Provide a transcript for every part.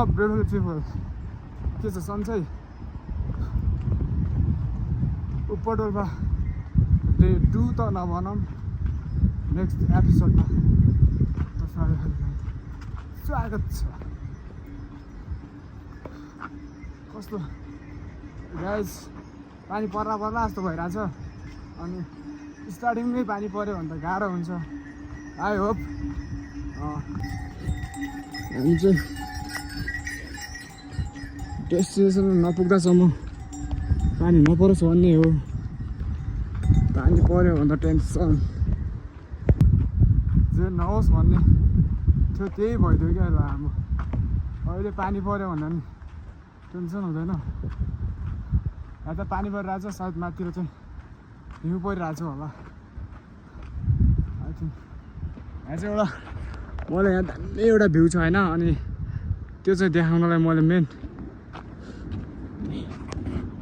up beautiful people? के छ सन्चै उपडोलमा डे 2 त नभनौँ नेक्स्ट एपिसोडमा तपाईहरुलाई स्वागत छ कस्तो गाइस पानी पर्ला जस्तो भइराछ अनि स्टार्टिङमै पानी पर्यो भने त गाह्रो हुन्छ आई होप हामी चाहिँ डेस्टिनेसन नपुग्दासम्म पानी नपरोस् भन्ने हो पानी पर्यो भने त टेन्सन जे नहोस् भन्ने थियो त्यही भइदियो क्या ल हाम्रो अहिले पानी पर्यो भन्दा नि टेन्सन हुँदैन यहाँ त पानी परिरहेछ सायद माथितिर चाहिँ हिउँ परिरहेछ होला आई थिङ्क यहाँ चाहिँ एउटा मलाई यहाँ दामी एउटा भ्यू छ होइन अनि त्यो चाहिँ देखाउनलाई मैले मेन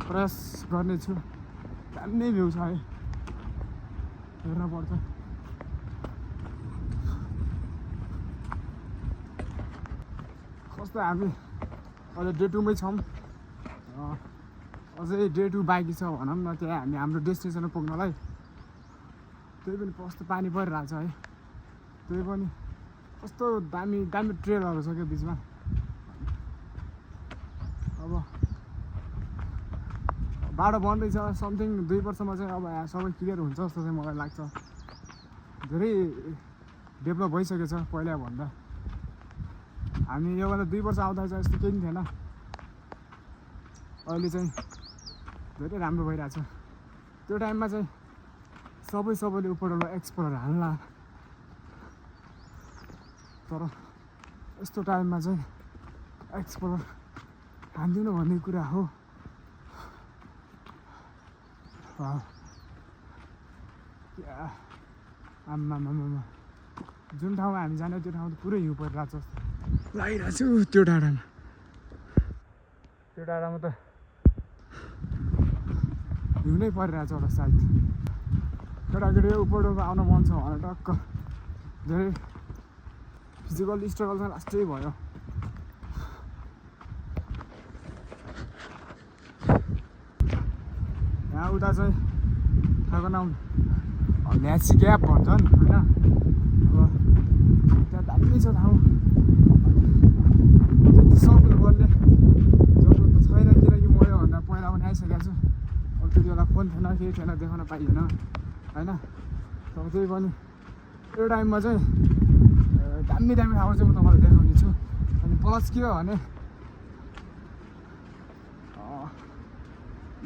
प्रयास गर्नेछु दामी भ्यू छ है हेर्न पर्छ कस्तो हामी अहिले डे 2 मै छौँ अझै डे 2 बाँकी छ भनौँ न त्यहाँ हामी हाम्रो डेस्टिनेसनमा पुग्नलाई त्यही पनि कस्तो पानी परिरहेछ है त्यही पनि कस्तो दामी दामी ट्रेलहरू छ क्या बिचमा अब बाटो बन्दैछ समथिङ 2 वर्षमा चाहिँ अब यहाँ सबै क्लियर हुन्छ जस्तो चाहिँ मलाई लाग्छ धेरै डेभलप भइसकेको छ पहिला भन्दा हामी योभन्दा 2 वर्ष आउँदा चाहिँ यस्तो केही पनि थिएन अहिले चाहिँ धेरै राम्रो भइरहेछ त्यो टाइममा चाहिँ सबैले उपडोलमा एक्सप्लोर हाल्ला तर यस्तो टाइममा चाहिँ एक्सप्लोर हान्दिनँ भन्ने कुरा हो आम्मा जुन ठाउँमा हामी जाने त्यो ठाउँ त पुरै हिउँ परिरहेको छ लागिरहेको छु त्यो डाँडामा त हिउँ नै परिरहेछ होला सायद केटाकेटी उपडोलमा आउन मन छ भने टक्क धेरै फिजिकल स्ट्रगल चाहिँ लास्टै भयो यहाँ उता चाहिँ थाहा नाम ल्यासी ग्याप भन्छन् होइन अब त्यहाँ दामी छ ठाउँ त्यति सक्नु पर्ने जरुरत त छैन किनकि म योभन्दा पहिला पनि आइसकेको छु अब त्यति बेला फोन थिएन केही थिएन देखाउन पाइएन होइन तर त्यही पनि त्यो टाइममा चाहिँ दामी ठाउँ चाहिँ म तपाईँलाई देखाउने छु अनि प्लस के हो भने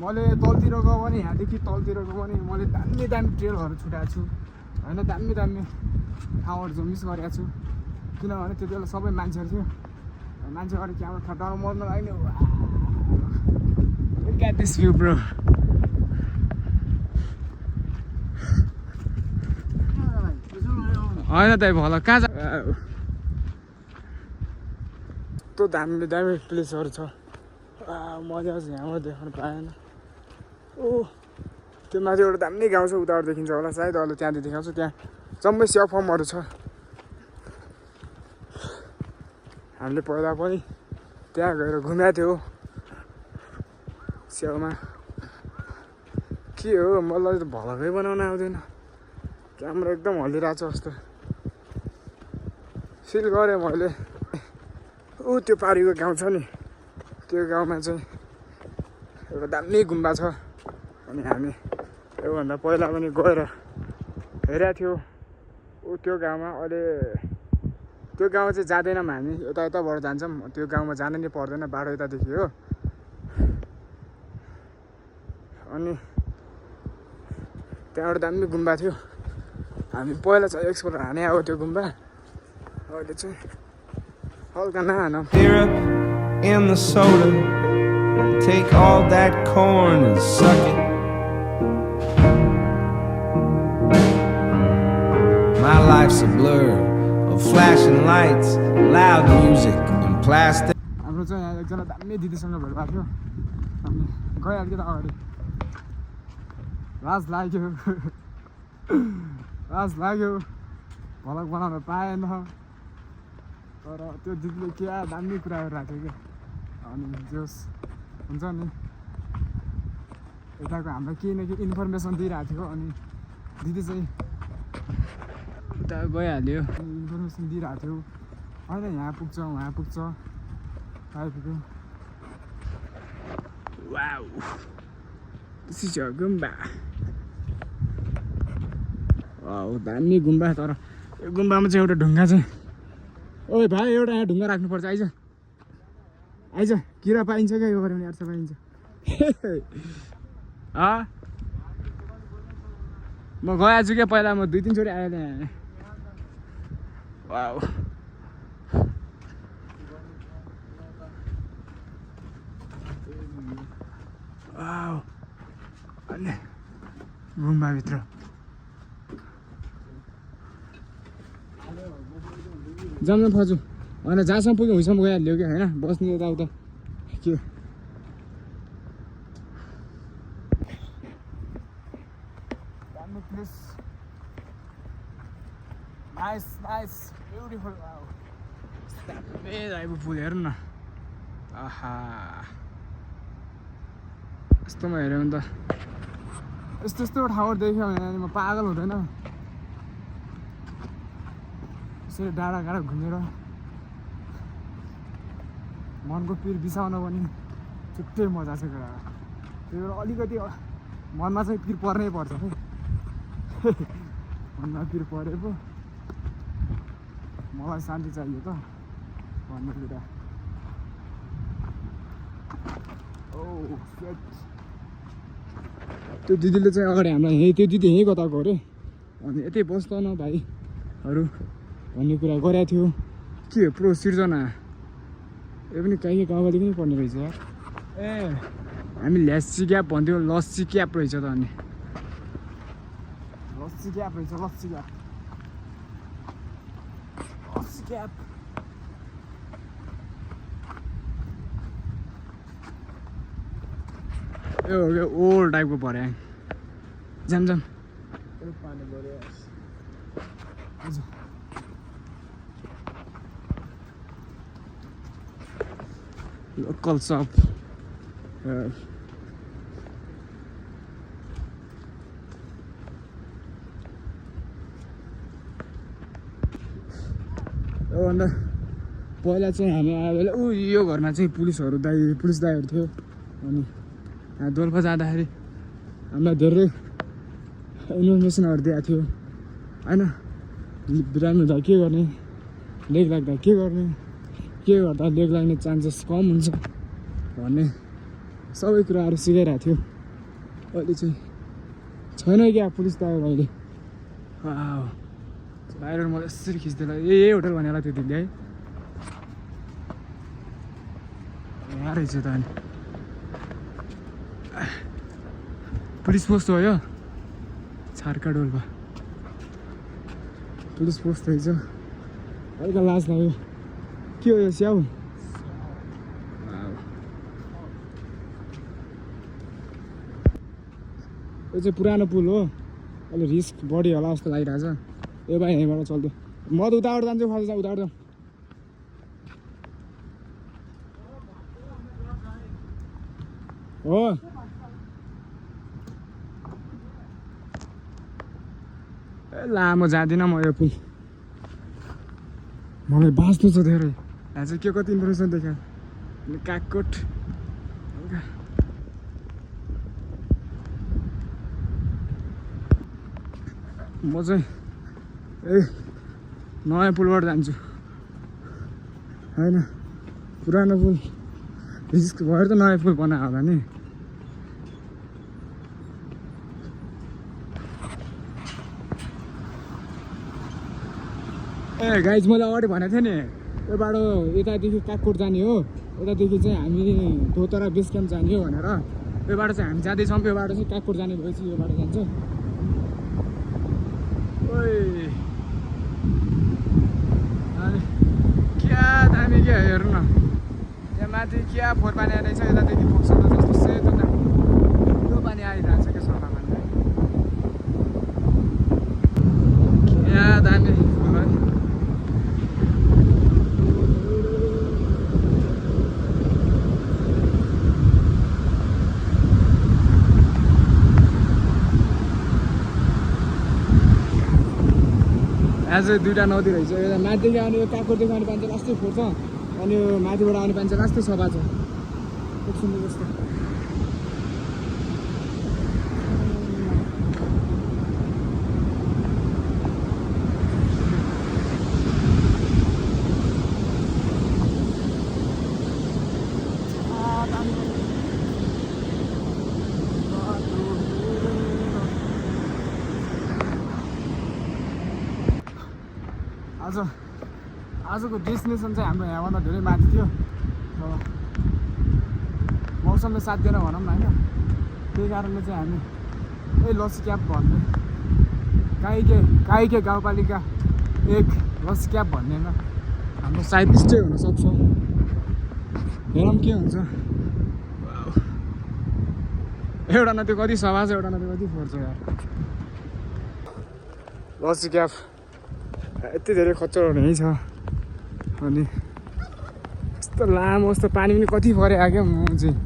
मैले तलतिर गयो भने यहाँदेखि तलतिर गयो भने मैले दामी ट्रेलहरू छुटाएको छु होइन दामी ठाउँहरू चाहिँ मिस गरेको छु किनभने त्यति बेला सबै मान्छेहरू थियो मान्छे अरू क्यामेरा खटाउनु मर्न लाग्ने गेट दिस भ्यू ब्रो होइन दाइ भल कहाँ जा यस्तो दामी प्लेसहरू छ मजा चाहिँ यहाँबाट देखाउनु पाएन ओ त्यो माथि एउटा दामी गाउँ छ उताबाट देखिन्छ होला सायद अहिले त्यहाँदेखि देखाउँछ त्यहाँ जम्मै स्याउ फर्महरू छ हामीले पहिला पनि त्यहाँ गएर घुमेको थियो स्याउमा के हो मलाई त भलकै बनाउन आउँदैन क्यामेरा एकदम हल्लिरहेको छ जस्तो फिल गरेँ मैले ऊ त्यो पारिको गाउँ छ नि त्यो गाउँमा चाहिँ एउटा दामी गुम्बा छ अनि हामी योभन्दा पहिला पनि गएर हेरेको थियो ऊ त्यो गाउँमा अहिले त्यो गाउँ चाहिँ जाँदैनौँ हामी यताबाट जान्छौँ त्यो गाउँमा जानु नै पर्दैन बाटो यतादेखि हो अनि त्यहाँ एउटा दामी गुम्बा थियो हामी पहिला चाहिँ एक्सप्लोर हाने अब त्यो गुम्बा अहिले चाहिँ हल्का नहानौँ in the soda, take all that corn and suck it. My life's a blur of flashing lights, loud music and plastic. हाम्रो चाहिँ यहाँ एकजना दामी दिदीसँग भेट भएको थियो अनि गइहाल्यो त अगाडि लाज लाग्यो भ्लग बनाउन पाएन तर त्यो दिदीले क्या दामी कुरा गरिरहेको थियो क्या अनि जोस् हुन्छ नि यताको हामीलाई केही न केही इन्फर्मेसन दिइरहेको थियो अनि दिदी चाहिँ उता गइहाल्यो इन्फर्मेसन दिइरहेको थियो होइन यहाँ पुग्छ उहाँ पुग्छ आइपुग्यो वाउ दिस इज अ गुम्बा वाउ दामी गुम्बा तर यो गुम्बामा चाहिँ एउटा ढुङ्गा चाहिँ ओइ भाइ एउटा यहाँ ढुङ्गा राख्नुपर्छ आइज आइज किरा पाइन्छ क्या यो गऱ्यो भने अर्थ पाइन्छ म गएको छु क्या पहिला म 2-3 चोटि आएँ त्यहाँ वाउ वाउ अनि गुम्बाभित्र जाऊँ फजु होइन जहाँसम्म पुग्यो हुँसम्म गइहाल्यो क्या होइन बस्ने यताउता के प्लेस नाइस नाइस ब्युटिफुल आइपुग पुल हेर्नु न आहा यस्तोमा हेऱ्यो भने त यस्तो यस्तो ठाउँहरू देख्यो भने म पागल हुँदैन यसरी डाँडा काँडा घुमेर मनको पिर बिसाउन पनि छुट्टै मजा छ कुरा त्यही भएर अलिकति मनमा चाहिँ पिर पर्नै पर्छ है मनमा पिर परे पो मलाई शान्ति चाहियो त भन्ने कुरा त्यो दिदीले चाहिँ अगाडि हामीलाई यहीँ त्यो दिदी यहीँ कताको अरे अनि यतै बस्छ न भाइहरू भन्ने कुरा गरेको थियो के प्रो सिर्जना यो पनि कहीँ गाउँबाली पनि पर्ने रहेछ यार ए हामी ल्यासी ग्याप भन्थ्यौँ लस्सी क्याप रहेछ त अनि लस्सी क्याप रहेछ लस्सी क्याप लस्सी क्याप यो ओल्ड टाइपको पर्यो जाम जाम हजुर local shop योभन्दा पहिला चाहिँ हामी आयो बेला यो घरमा चाहिँ पुलिस दाइहरू थियो अनि दोलपा जाँदाखेरि हामीलाई धेरै इन्फर्मेसनहरू दिएको थियो होइन बिरामी हुँदा के गर्ने लेग लाग्दा के गर्ने के गर्दा लेग लाग्ने चान्सेस कम हुन्छ भन्ने सबै कुराहरू सिकाइरहेको थियो अहिले चाहिँ छैन क्या पुलिस दाइहरू अहिले बाहिर मलाई यसरी खिच्दै यही होटल भनेर त्यो दिदी है यहाँ रहेछ त अनि पुलिस पोस्ट हो यो छार्का डोल्पा पुलिस पोस्ट रहेछ हल्का लाज लाग्यो के हो यो स्याउ यो चाहिँ पुरानो पुल हो अहिले रिस्क बढी होला जस्तो लागिरहेछ यो भाइ यहीँबाट चल्थ्यो म त उताबाट जान्छु फर्स्ट उताबाट जाउँ हो ए लामो जाँदिनँ म यो पुल मलाई बाँच्नु छ धेरै यहाँ चाहिँ के कति इन्फर्मेसन देखा कागकोट म चाहिँ नयाँ पुलबाट जान्छु होइन पुरानो पुल रिस्क भएर त नयाँ पुल बनायो होला नि ए गाइज मैले अगाडि भनेको थिएँ नि यो बाटो यतादेखि कागकोट जाने हो यतादेखि चाहिँ हामी धोतरा बेस क्याम्प जाने हो भनेर यो बाटो चाहिँ हामी जाँदैछौँ यो बाटो चाहिँ कागकोट जाने भएपछि यो बाटो जान्छ अनि क्या दामी क्या हेर्नु न यहाँ माथि क्या फोहोर पानी आइरहेछ यतादेखि पुग्छ त जस्तो सेतो त त्यो पानी आइरहेको छ क्या सफा पानी क्या दामी यहाँ चाहिँ दुईवटा नदी रहेछ एउटा माथिदेखि आउने यो काकोरदेखि आउने पानी चाहिँ लास्टै फोहोर छ अनि यो माथिबाट आउने पानी चाहिँ लास्टै सफा छ एक सुन्दर जस्तो आजको डेस्टिनेसन चाहिँ हाम्रो यहाँभन्दा धेरै माथि थियो मौसमले साथ दिएन भनौँ न होइन त्यही कारणले चाहिँ हामी यही लस्सी क्याब भन्ने काइके गाउँपालिका 1 लस्सी क्याब भन्नेमा हाम्रो सायद स्टे हुनसक्छ हेरौँ के हुन्छ एउटा न त्यो कति सभा छ एउटा न त्यो कति फोहोर छ यार लस्सी क्याब यति धेरै खच्चरहरू यहीँ छ अनि यस्तो लामो यस्तो पानी पनि कति परे आयो म चाहिँ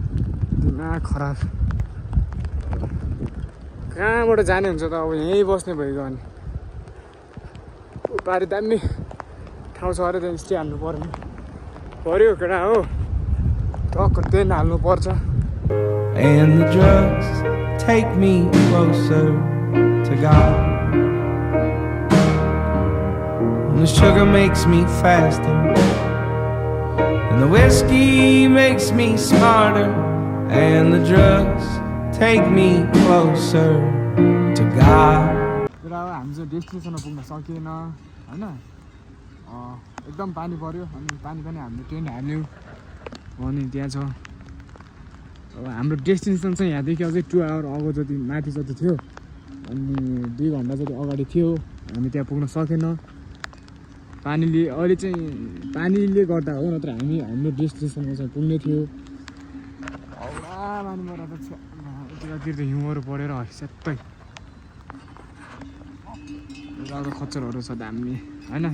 दिमाग खराब कहाँबाट जाने हुन्छ त अब यहीँ बस्ने भइगयो अनि पारि दामी ठाउँ छ अरे त्यहाँ स्टे हाल्नु पर्ने पऱ्यो केटा हो टक्क ट्रेन हाल्नु पर्छ And the drugs take me closer to God. And the sugar makes me faster, and the whiskey makes me smarter, and the drugs take me closer to God. तर अब हामी चाहिँ डेस्टिनेसनमा पुग्न सकेन होइन एकदम पानी पऱ्यो अनि पानी पनि हामीले ट्रेन हाल्यौँ अनि त्यहाँ छ अब हाम्रो डेस्टिनेसन चाहिँ यहाँदेखि अझै 2 आवर अगाडि जति माथि जति थियो अनि 2 घन्टा जति अगाडि थियो हामी त्यहाँ पुग्न सकेन पानीले अहिले चाहिँ पानीले गर्दा हो नत्र हामी हाम्रो डेस्टिनेसनमा चाहिँ पुग्ने थियो पानीबाट त यतातिर त हिउँहरू परेर स्यात्तै अब खच्चरहरू छ दामी होइन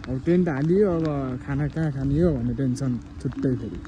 अब ट्रेन त हालियो अब खाना कहाँ खाने हो भन्ने टेन्सन छुट्टै फेरि